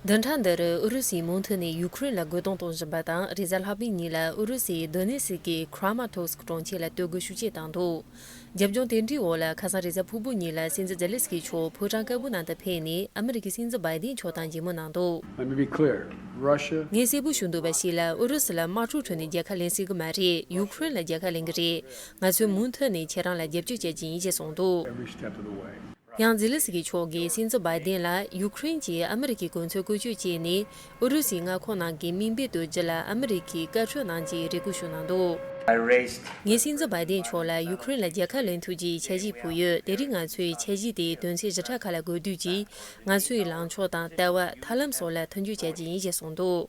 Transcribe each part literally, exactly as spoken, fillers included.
བདུན་ཕྲག་འདིར་ཨུ་རུ་སུས་མུ་མཐུད་ནས་ཡུ་ཁུ་རེན་ལ་རྒོལ་རྡུང་གཏོང་བཞིན་པ་དང་། རེས་གཟའ་ལྷག་པའི་ཉིན་ལ་ཨུ་རུ་སུའི་སྡོ་ནེ་སི་ཀི་ཁྲ་མ་ཏོ་སི་ཀི་གྲོང་ཁྱེར་ལ་སྡོད་དགོས་ཤུགས་ཆེ་བཏང་འདུག་རྒྱབ་ལྗོངས་དེ་འདྲའི་འོག་ལ་ཁ་སང་རེས་གཟའ་ཕུར་བུ་ཉིན་ལ་སྲིད་འཛིན་ཛེ་ལན་སི་ཀི་མཆོག་ཕོ་བྲང་དཀར་པོའི་ནང་དུ་ཕེབས་ནས་ཨ་མི་རི་ཀའི་སྲིད་འཛིན་བྷའི་ཌེན་མཆོག་དང་མཇལ་མོལ་གནང་འདུག Let me be clear. Russia ངས་གསལ་པོ་ཞུ་འདོད་པ་ཞིག་ལ། ཨུ་རུ་སུ་ལ་དམག་འཁྲུག་ཁྲོད་ནས་རྒྱལ་ཁ་ལེན་སྲིད་ཀྱི་མ་རེད། ཡུ་ཁུ་རེན་ལ་རྒྱལ་ཁ་ལེན་གྱི་རེད། ང་ཚོས་མུ་མཐུད་ནས་ཁྱེད་རང་ལ་རྒྱབ་སྐྱོར་བྱེད་ཀྱི་ཡིན་ཞེས་གསུངས་འདུག every step of the way. ཡང་ཛེ་ལན་སི་ཀི་མཆོག་གིས་སྲིད་འཛིན་བྷའི་ཌེན་ལ་ཡུ་ཁུ་རེན་གྱིས་ཨ་མི་རི་ཀའི་གོ་མཚོན་བཀོལ་སྤྱོད་བྱས་ནས་ཨུ་རུ་སུའི་མངའ་ཁོངས་ནང་གི་མིང་དཔེ་གཏོད་རྒྱུ་ལ་ཨ་མི་རི་ཀས་བཀའ་འཁྲོལ་གནང་རྒྱུའི་རེ་སྐུལ་ཞུས་གནང་འདུག I raised ངས་སྲིད་འཛིན་བྷའི་ཌེན་མཆོག་ལ་ཡུ་ཁུ་རེན་ལ་རྒྱལ་ཁ་ལེན་ཐུབ་རྒྱུའི་འཆར་གཞི་ཕུལ་ཡོད། དེ་རིང་ང་ཚོས་འཆར་གཞི་དེའི་དོན་ཚན་བཞི་ཕྲག་ཁག་ལ་གོ་བསྡུར་གྱིས། ང་ཚོའི་ལངས་ཕྱོགས་དང་ལྟ་བ། ཐབས་ལམ་སོགས་ལ་མཐུན་འགྱུར་བྱ་རྒྱུ་ཡིན་ཞེས་གསུངས་འདུག་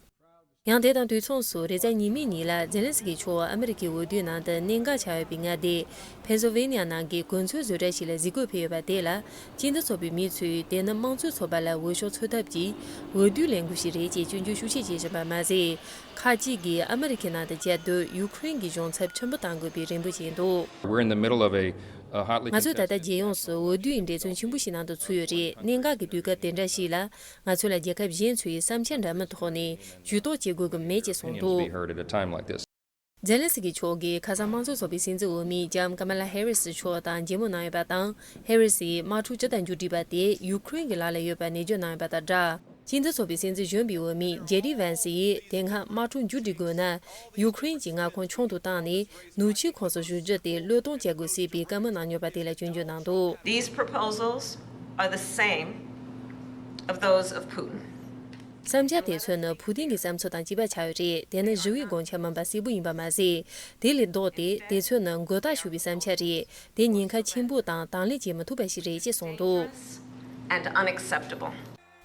ཡང་དེ་དང་དུས་མཚུངས་སུ། རེས་གཟའ་ཉི་མའི་ཉིན་ལ་ཛེ་ལན་སི་ཀི་མཆོག་ཨ་མི་རི་ཀའི་འོས་བསྡུའི་ནང་དུ་གནད་འགག་ཆགས་ཡོད་པའི་མངའ་སྡེ་ཕེན་སིལ་ཝེ་ནི་ཡ་ནང་གི་གོ་མཚོན་བཟོ་གྲྭ་ཞིག་ལ་གཟིགས་སྐོར་ཕེབས་ཡོད་པ་དེ་ལ། སྤྱི་མཐུན་ཚོགས་པའི་མི་ཚོས་དེ་ནི་དམངས་གཙོའི་ཚོགས་པ་ལ་འོས་ཤོག་འཚོལ་ཐབས་ཀྱིས་འོས་བསྡུ་ལས་འགུལ་ཞིག་རེད་ཅེས་སྐྱོན་བརྗོད་ཤུགས་ཆེ་བྱེད་བཞིན་པ་མ་ཟད། ཁག་ཅིག་གིས་ཨ་མི་རི་ཁའི་ནང་དུ་བསྐྱོད་དུས་ཡུ་ཁུ་རེན་གྱི་གཞུང་ཚབ་ཆེན་པོ་གཏང་དགོས་པའི་རེ་འབོད་བྱས་འདུག We're in the middle of a, a hotly ང་ཚོས་ད་ལྟ་རྒྱལ་ཡོངས་སུ་འོས་བསྡུའི་འགྲན་རྩོད་ཆེན་པོ་ཞིག་ནང་དུ་ཚུད་ཡོད་རེད། གནད་འགག་གི་དུས་སྐབས་དེ་འདྲ་ཞིག་ལ། ང་ཚོ་ལ་རྒྱལ་ཁབ་གཞན་ཚོའི་བསམ་འཆར་འདྲ་མིན་ཐོག་ནས་ཇུས་གཏོགས་བྱེད་དགོས་ཀྱི་མེད་ཅེས་གསུངས་འདུག་ཛེ་ལན་སི་ཀི་མཆོག་གིས་ཁ་སང་དམངས་གཙོ་ཚོགས་པའི་སྲིད་འཛིན་འོས་མི་ལྕམ་ཀ་མ་ལ་ཧེ་རི་སི་མཆོག་དང་མཇལ་མོལ་གནང་ཡོད་པ་དང་། ཧེ་རི་སིས་དམག་འཁྲུག་ཅི་དང་མཇུག་སྒྲིལ་བ་དེ་ཡུ་ཁུ་རེན་གྱི་ལག་ལ་ཡོད་པ་ནན་བརྗོད་གནང་ཡོད་པ་དང་སྦྲགས། སྤྱི་མཐུན་ཚོགས་པའི་སྲིད་འཛིན་གཞོན་པའི་འོས་མི་ཇེ་ཌི་ཝན་སི་ཡིས་དེ་སྔ་དམག་འཁྲུག་མཇུག་སྒྲིལ་དགོས་ན། ཡུ་ཁུ་རེན་གྱི་མངའ་ཁོངས་ཆུང་དུ་བཏང་ནས། ནུབ་ཕྱོགས་ཁོངས་སུ་ཞུགས་རྒྱུ་དེ་བློས་གཏོང་བྱ་དགོས་ཟེར་བའི་བཀའ་མོལ་གནང་མྱོང་པ་དེ་ལ་སྐྱོན་བརྗོད་གནང་འདུག These proposals are the same of those of Putin. བསམ་འཆར་དེ་ཚོ་ནི་ཕུ་ཏིན་གྱི་བསམ་ཚུལ་དང་གཅིག་པ་ཆགས་ཡོད་རེད། དེ་ནི་ཞི་བའི་དགོངས་འཆར་མིན་པ་གསལ་པོ་ཡིན་པ་མ་ཟད། དེ་ལས་ལྡོག་སྟེ། དེ་ཚོ་ནི་མགོ་བཏགས་ཞུགས་པའི་བསམ་འཆར་རེད། དེ་ཉེན་ཁ་ཆེན་པོ་དང་དང་ལེན་བྱེད་མི་ཐུབ་པ་ཞིག་རེད་ཅེས་གསུངས་འདུག And unacceptable.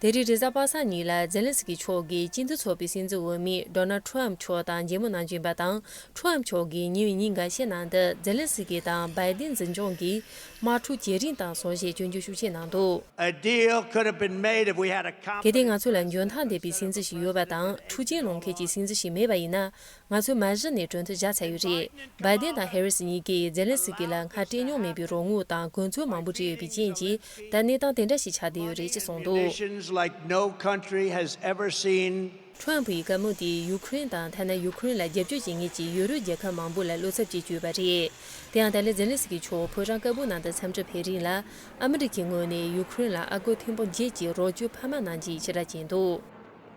དེ་རིང་རེས་གཟའ་པ་སངས་ཉིན་ལ་ཛེ་ལན་སི་ཀི་མཆོག་གིས་སྤྱི་མཐུན་ཚོགས་པའི་སྲིད་འཛིན་འོས་མི་ཌོ་ནལ་ཊམ་མཆོག་དང་མཇལ་མོལ་གནང་བཞིན་པ་དང་། ཊམ་མཆོག་གིས་ཉེ་བའི་ཉིན་འགའ་ཤས་ནང་དུ་ཛེ་ལན་སི་ཀི་དང་བྷའི་ཏིན་འཛིན་སྐྱོང་གིས་དམག་འཁྲུག་ཇེ་རིང་བཏང་སོང་ཞེས་སྐྱོན་བརྗོད་ཤུགས་ཆེ་གནང་འདུག A deal could have been made if we had a གལ་ཏེ་ང་ཚོ་ལ་འཇོན་ཐང་ལྡན་པའི་སྲིད་འཛིན་ཞིག་ཡོད་པ་དང་། འཁྲུག་རྐྱེན་སློང་མཁན་གྱི་སྲིད་འཛིན་ཞིག་མེད་པ་ཡིན་ན། ང་ཚོས་མ་གཞི་ནས་གྲོས་མཐུན་བཞག་ཚར་ཡོད་རེད། བྷའི་ཏིན་དང་ཧེ་རི་སི་གཉིས་ཀས་ཛེ་ལན་སི་ཀི་ལ་སྔར་སྤྲད་མྱོང་མེད་པའི་རོགས་དངུལ་དང་གོ་མཚོན་མང་པོ་སྤྲད་ཡོད་པའི་རྐྱེན་གྱིས། ད་གནས་སྟངས་དེ་འདྲ་ཞིག་ཆགས་བསྡད་ཡོད་རེད་ཅེས་གསུངས་འདུག Conditions like no country has ever seen. ཊམ་ཕུ་ཡི་བཀའ་མོལ་དེས་ཡུ་ཁུ་རེན་དང་། ཐ་ན་ཡུ་ཁུ་རེན་ལ་རྒྱབ་སྐྱོར་བྱེད་མཁན་གྱི་ཡུ་རོབ་རྒྱལ་ཁབ་མང་པོ་ལ་བློ་འཚབ་བྱེད་ཀྱི་ཡོད་པ་རེད། དེ་ཡང་ད་ལན་ཛེ་ལན་སི་ཀི་མཆོག་ཕོ་བྲང་དཀར་པོའི་ནང་དུ་འཚམས་འདྲིར་ཕེབས་རིང་ལ། ཨ་མི་རི་ཀའི་ངོས་ནས་ཡུ་ཁུ་རེན་ལ་ཨ་སྒོར་ཐེར་འབུམ་བརྒྱད་ཀྱི་རོགས་སྐྱོར་འཕར་མ་གནང་རྒྱུའི་ཕྱིར་བསྒྲགས་བྱས་འདུག་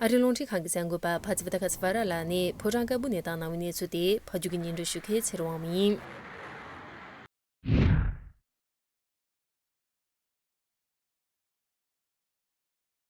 ཨ་རིའི་རླུང་འཕྲིན་ཁང་གི་གསར་འགོད་པ་ཕ་ཚི་པ་ཏ་ཁ་སི་ཕ་ར་ལགས་ནས་ཕོ་བྲང་དཀར་པོ་ནས་བཏང་གནང་བའི་གནས་ཚུལ་དེ་ཕབ་སྒྱུར་གྱིས་སྙན་སྒྲོན་ཞུ་མཁན་ཚེ་རིང་དབང་མོ་ཡིན།